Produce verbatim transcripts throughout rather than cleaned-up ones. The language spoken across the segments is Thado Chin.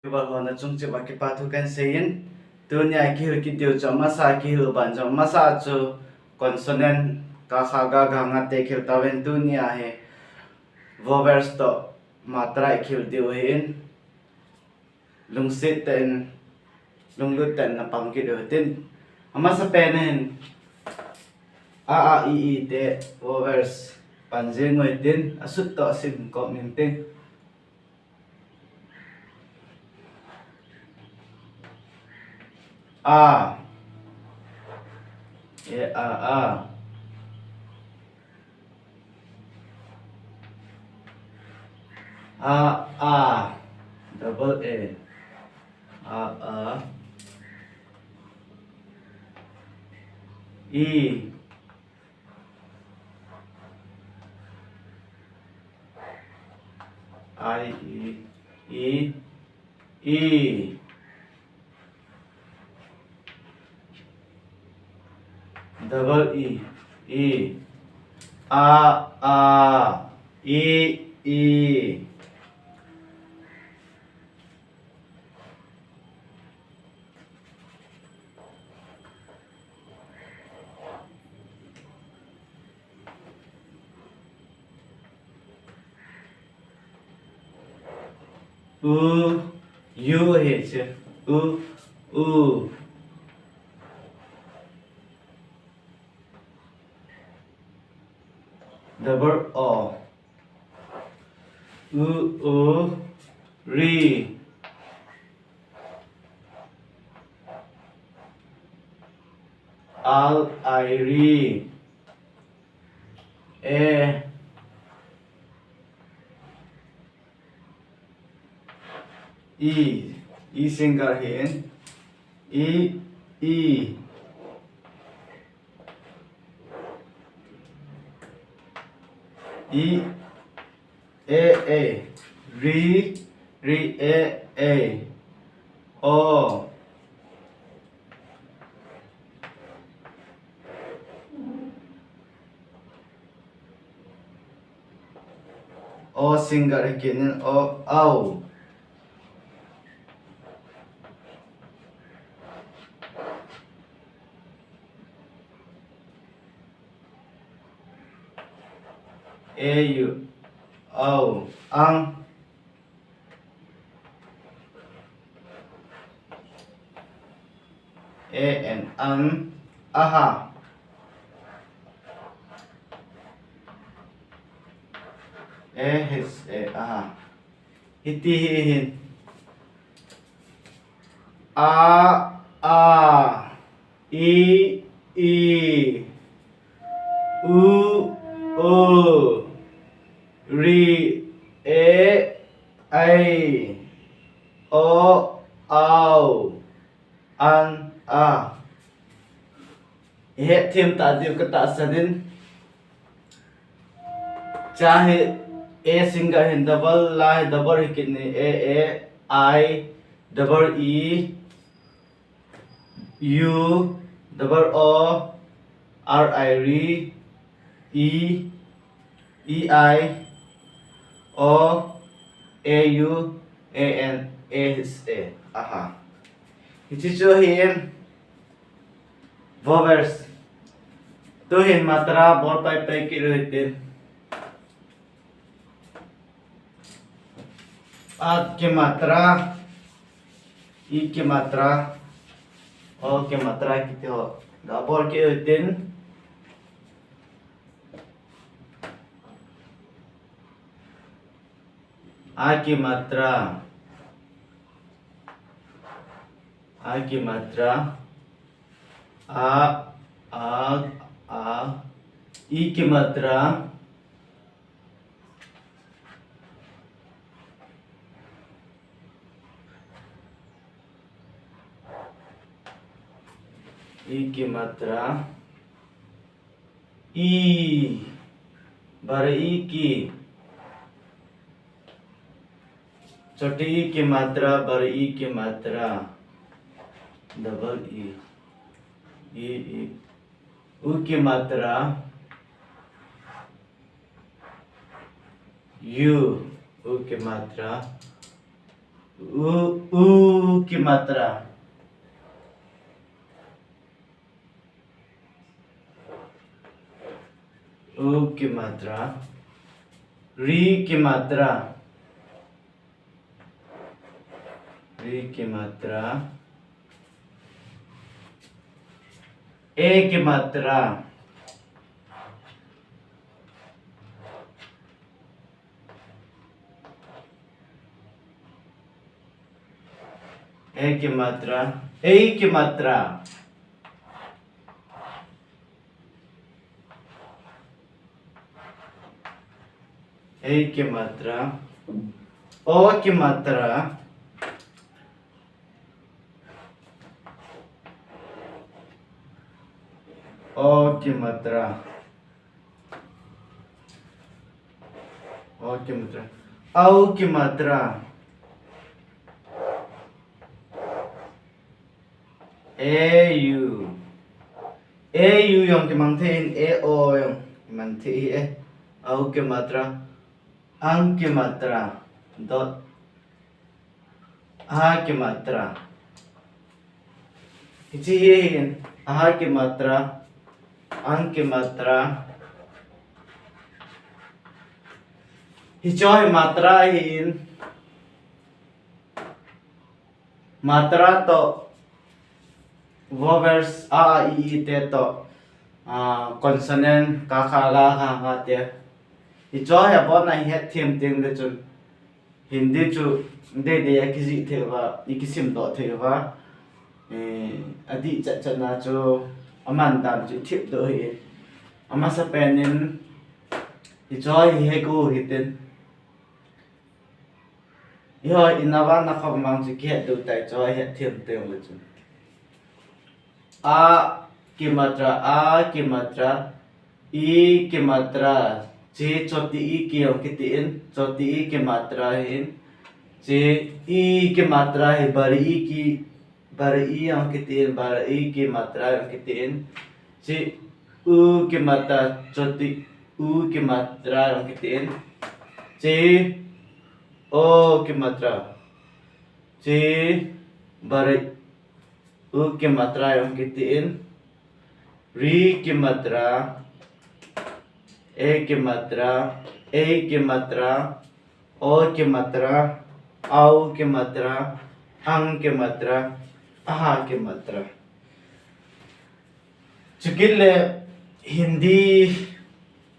Bible hon achung cheh uva kipa thu kahin seiyin, tunia kihil kit diu chu amasa kihil u ban chu, amasa chu consonant, ka, kha, ga, gha, nga te kihil tauvin, tunia hi vowels toh matra kihil diu ahin, lungset tah in, lunglut tah in na pang kit u hitin. Amasa pen in a, a, i, i te vowels pan jeng u hitin, asut toh sim kop ning ting. A. E, a, a. A, a. Double A. A, a. I. I, i, i, i. Double E, i. A, a, i, i. U, u, u, u. Double O. U, u, ri. Al, ai, ri. E. I, i single hin. I, i. I, e, e. Ri, ri, e, e. O. O single hi kinin, o, au. A, u, au, ang. A N, ang, aha. A H A, aha. Hiti hi hin. A, a. I, i. U, u. Ri, e, ai. O, au. An, a. Ihet them ta diu katahsan in. Cha hi A single hin double la hi double hi kit ni, A, A, I, double E, U, double O, R, I, ri, E, E, I, O, A, U, A, N, A, H, A. Aha. Hiche chu hi in vowels. Tuhin matra bol pai pai kit u hitin. A ki matra, i ki matra, o ki matra kiti ho ga bol kit u hitin. A ki matra. A ki matra. A, a, a. I ki matra. I ki matra. I, bari i ki. Choti i ki matra, bari i ki matra. Double E. I, i. U ki matra. U, u ki matra. U, u ki matra. U ki matra. Ri ki matra. Ri ki matra. E ki matra. E ki matra. E ki matra. E ki matra. O ki matra. O ki matra. O ki matra. Au ki matra. E u. E u jong kimang thei in, e o jong kimang thei e. Au ki matra. Ang ki matra. Dot. A ki matra. Hiche hi hin. A ki matra. Ang ki matra. Hiche hi matra hin. Matra toh vowels a, a, i, i te toh, ah, consonant ka, kha, ga, gha, nga te. Hiche hi abon a i het them teng le chun Hindi chu deidei a kijih thei uva, i kisim doh thei uva. Eh, adih chat chat na chu aman dan chu i thip doh hi. Amasapen in hiche hi he gu hitin. Eiho in avan a khom vang chu kihet diu tai chu, het them teng le chun. A ki matra, a ki matra, i ki matra, che choti i ki jong kiti in, choti i ki matra hin, che i ki matra hi bari i ki, bari i jong kiti in, bari i ki matra jong kiti in, che u ki matra, choti u ki matra jong kiti in, che o ki matra, che bari u ki matra jong kiti in, ri ki matra, e ki matra, ei ki matra, o ki matra, au ki matra, ang ki matra, aha ki matra. Chukit le Hindi,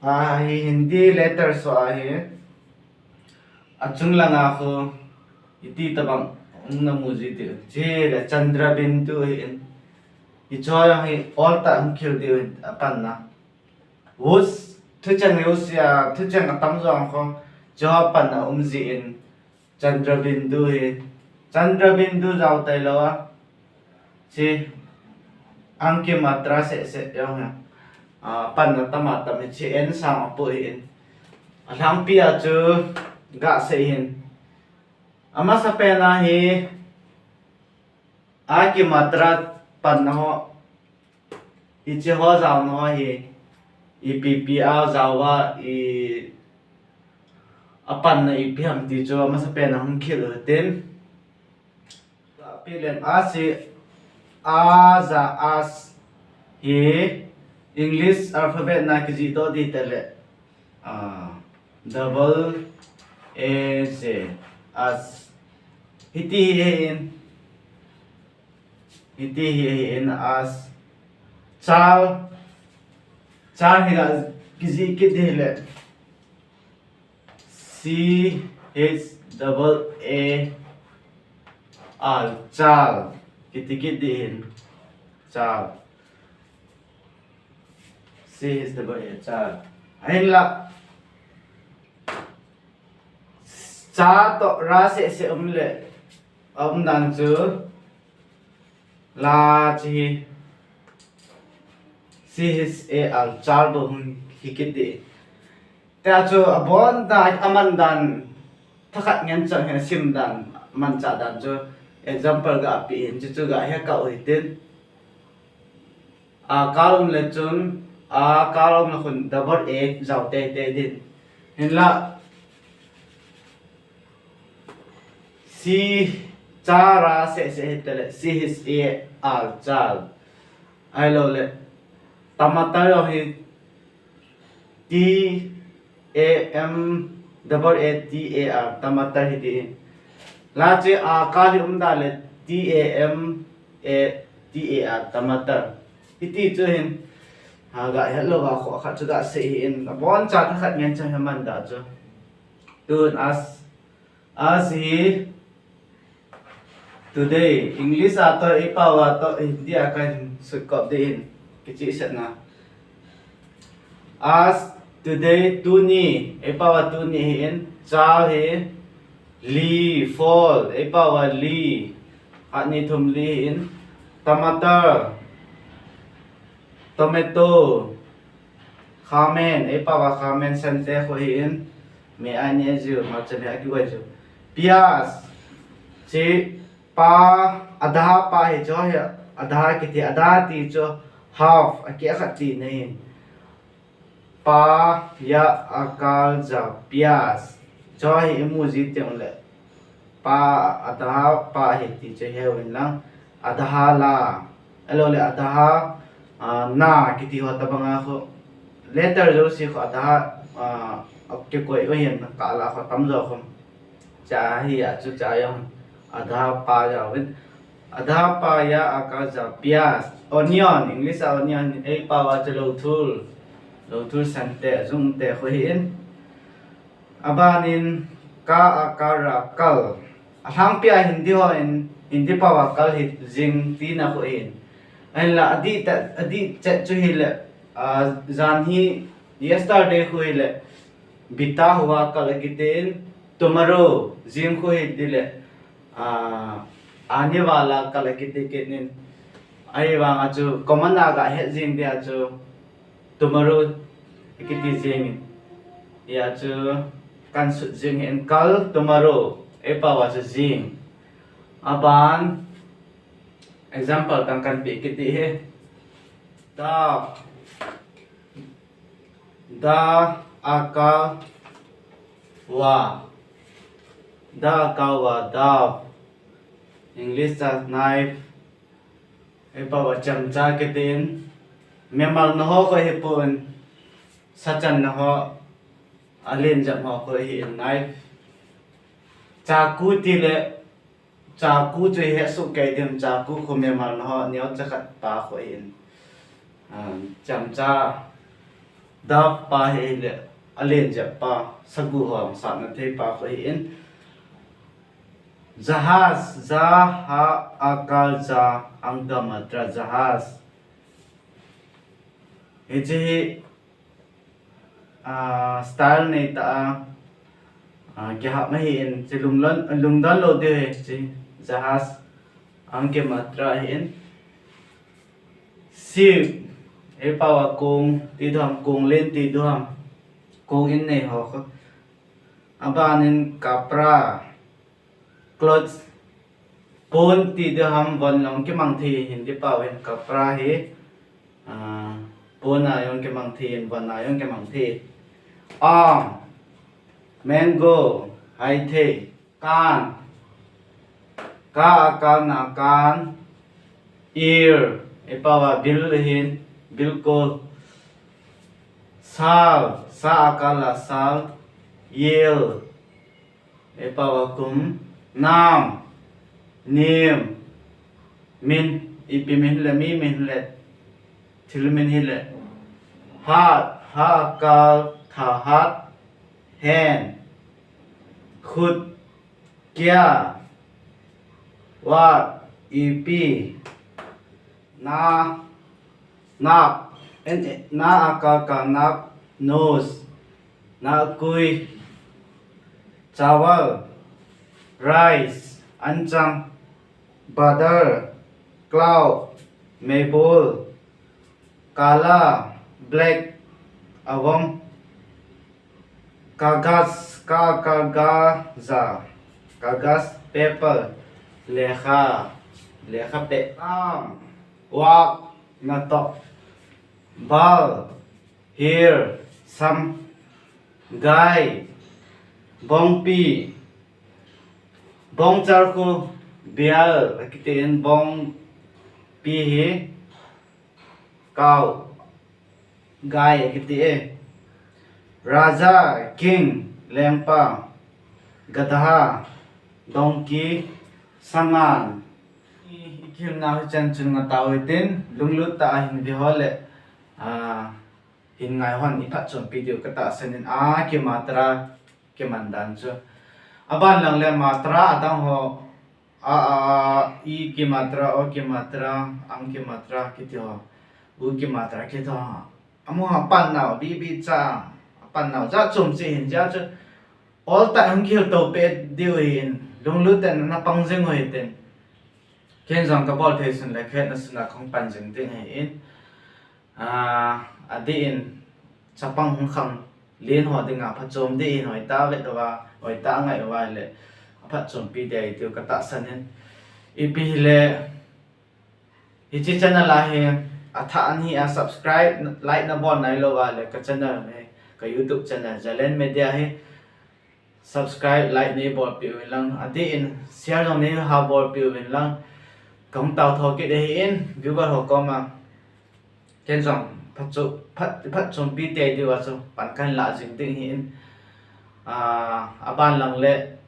a, hi Hindi letters ho ahi. Achung langa khu iti tabang hung na mu ji diu. Chule Chandra Bindu hi in. Hiche hi ol tah hung khel diu apanna. Us, thucheng hi us a, thucheng atam jong khu, hiche apanna um ji in. Chandra Bindu hi. Chandra Bindu jao tailou a. Che ang ki matra seh seh jong hi. A, panna tam a tam hi, che en sang a pu hi in. Alhangpi a chu ga sei hin. Amasapen a hi a ki matra panna ho. Hiche ho jaona ho hi ipi pi a jao a, i apanna ipi ham ti chu amasapen a hung khel u hitin. Pi leng a si, a ja as hi English alphabet na kijih doh di tele. A, double A J, as. Hiti hi in. Hiti hi, hi in as. Chal. Chal hi la kijih kit di le. C H double A L, chal. Kiti kit di hin. Chal. C H double A, chal. Ahinla. Cha toh ra seh seh um le. A um dan chu. La chi hi. C H A L, chal bou hung hi kit di. Tia chu abon dan, aman dan, thakhat ngen chang hin asim dan, manchah dan chu example ga pe hin, chuchu ga he kah u hitin. A kal um le chun, a kal um le khun double A jao teitei din. Hinla, C Chi chara seh seh hi tele, C H A R, char. Ahilou le, tamatar jong hi T A M double A T A R, tamatar hi ti. Lache a kal hi um da le T A M A T A R, tamatar. Hiti chu hin, ha ga het lou va kho khat chu ga sei hi in, abon cha tha khat ngen chang hi man da chu. Tun as, as hi Today, English a toh, eipao a toh, Hindi a kahin sutkop ding in, kichih setna. As today, tuni, eipao a tuni hi in, char hi, li, four, eipao a li, khat ni thum li hi in, tamatar, tomato, khamen, eipao a khamen sente khu hi in, me a ni a jiu, ma chan a kiwai jiu. Piyas, chi pa, adha pa hi chu hi, adha kiti, adha ti chu half, a ki a khat ti nei. Pa, ya, akal, ja, piyas. Chu hi imu ji teng le. Pa, adha pa hi ti chu heu in lang. Adha la. Ahilou le adha, ah, na kiti ho tabang a khu. Letter jouse khu adha, ah, kikoi u hin ka la khu tamjo khu. Cha hi a chu cha jong. Adha pa ja win. Adha pa ya akal ja piyas. Onion, English a onion, eipao a chu lou thul. Lou thul sante, jungte khu hi in. Abanin ka akal ra kal. Alhangpi a Hindi ho in, Hindi pao a kal hi jing tina khu hin. Ahinla adih ta, adih chet chu hi le, ah, jan hi yesterday khu hi le, bita hua kal a kitin, tomorrow, jing khu hi ti le, ah, aane wala kal a kiti kit in. Ahivang a chu, common a ga het jing dia chu, tomorrow, kiti jing in. Hia chu kan sut jing in kal tomorrow, eipao a chu jing. Aban, example tang kan pe kiti hi. Da, da, akal, wa. Da, akal, wa, da. English a knife. Eipao a chamcha kitin. Mimal na ho khu hi pon. Sachan na ho. Alen jam ho khu hi in knife. Chaku ti le. Chaku chu hi hesoh kei ding, chaku khu mimal na ho, neocha khat pa khu hi in. Ah, chamcha. Daf pa hi le. Alen jam pa. Sagu ho, satna thei pa khu hi in. Jahaz, ja, ha, akal, ja, ang da matra, jahaz. Hiche hi, ah, style nei ta a, ah, kihap ma hi in, chi lungdon, lungdon lou ding hi, chi jahaz, ang ke matra hi in. Ship, eipao a kong, ti ding ham, kong len ti ding ham, kong in nei ho khu. Abanin kapra, clothes, pon ti ding ham, von jong kimang thei, Hindi pao hin kapra hi, ah, pon a jong kimang thei, von a jong kimang thei. Aam, mango, haithei, kan, ka akal na kan, ear, eipao a bil hin, bilkul, sal, sa akal a sal, yell, eipao a kum, naam, name, min, ipi min le, mi min le, thil min hi le, haat, ha akal, tha, haat, hand, khut, kya, what, ipi, na, nak, en, na akal ka nak, nose, nakui, chawal, rice, anchang, badal, cloud, meibol, kala, black, avom, kagaz, ka, ka, ga, za, kagaz, paper, lekha, lekha pe, arm, wak, natok, bal, hair, sam, gai, bongpi, Bong Charkhu Bial akiti in, bong pi hi cow, gai akiti e. Raja, king, lengpa, gadha, donkey, sangan. I, i kihilna hi chan chun nga tao hitin, lunglut tah a hin ve ho le, a, hin ngai hon i phatchompi diu ka tahsan in, a, kimatra, kiman dan chu. Aban lang le matra adang ho, a, a, a, i kimatra, o kimatra, ang kimatra kiti ho, u kimatra kiti ho. Amaho apan nau, bi, bi cha, apan nau, jat chom cheh hin jat chu. Ol tah hung kihil to peh diu hin, lunglut tah in na pang jing u hitin. Ken jong ka bol thei sun le khen na sun a kong pan jing ding ahin. A, adih in, chapang hung khang len ho dinga phatchom dih in, hoitah vet uva, hoitah ngai uva le, aphatchompi ding ahi tiu ka tahsan in. Ipi hile, hiche channel a hi, athah ani a subscribe, like na bol nailou uva le, ka channel hi, ka YouTube channel, Jalen Media hi, subscribe, like nei bolpeh uvin lang, adih in, share jong nei ha bolpeh uvin lang, kahung tao tho kit ahin, viewer ho koma. Ken jong phatcho-, phat, phatchompi tei diu a chu pan kahin lah jing ding ahin. A, aban lang le,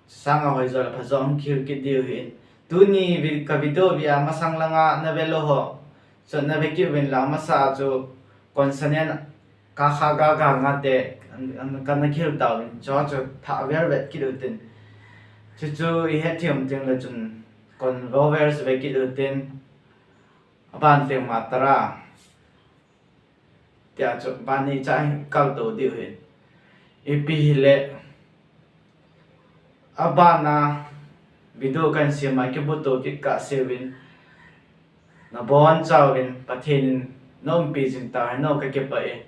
sanga hoijo le phajo hung kihil kit diu ahin. Tuni vi-, ka video via masang langa na ve lou ho. Chu na ve kit uvin lang, masa a chu consonant ka, kha, ga, ga, nga te, an, an, kana kihil tauvin. Chu chu thah vel vet kit utin. Chuchu i het them ding le chun con vowels ve kit utin. Aban teng matra. Tia chu ban ni cha kal to diu hin. Ipi hile, abana video kan sem a kibu to kit kah seuvin, na bon chauvin Pathen in na umpi jing tauhen, ka kipah e.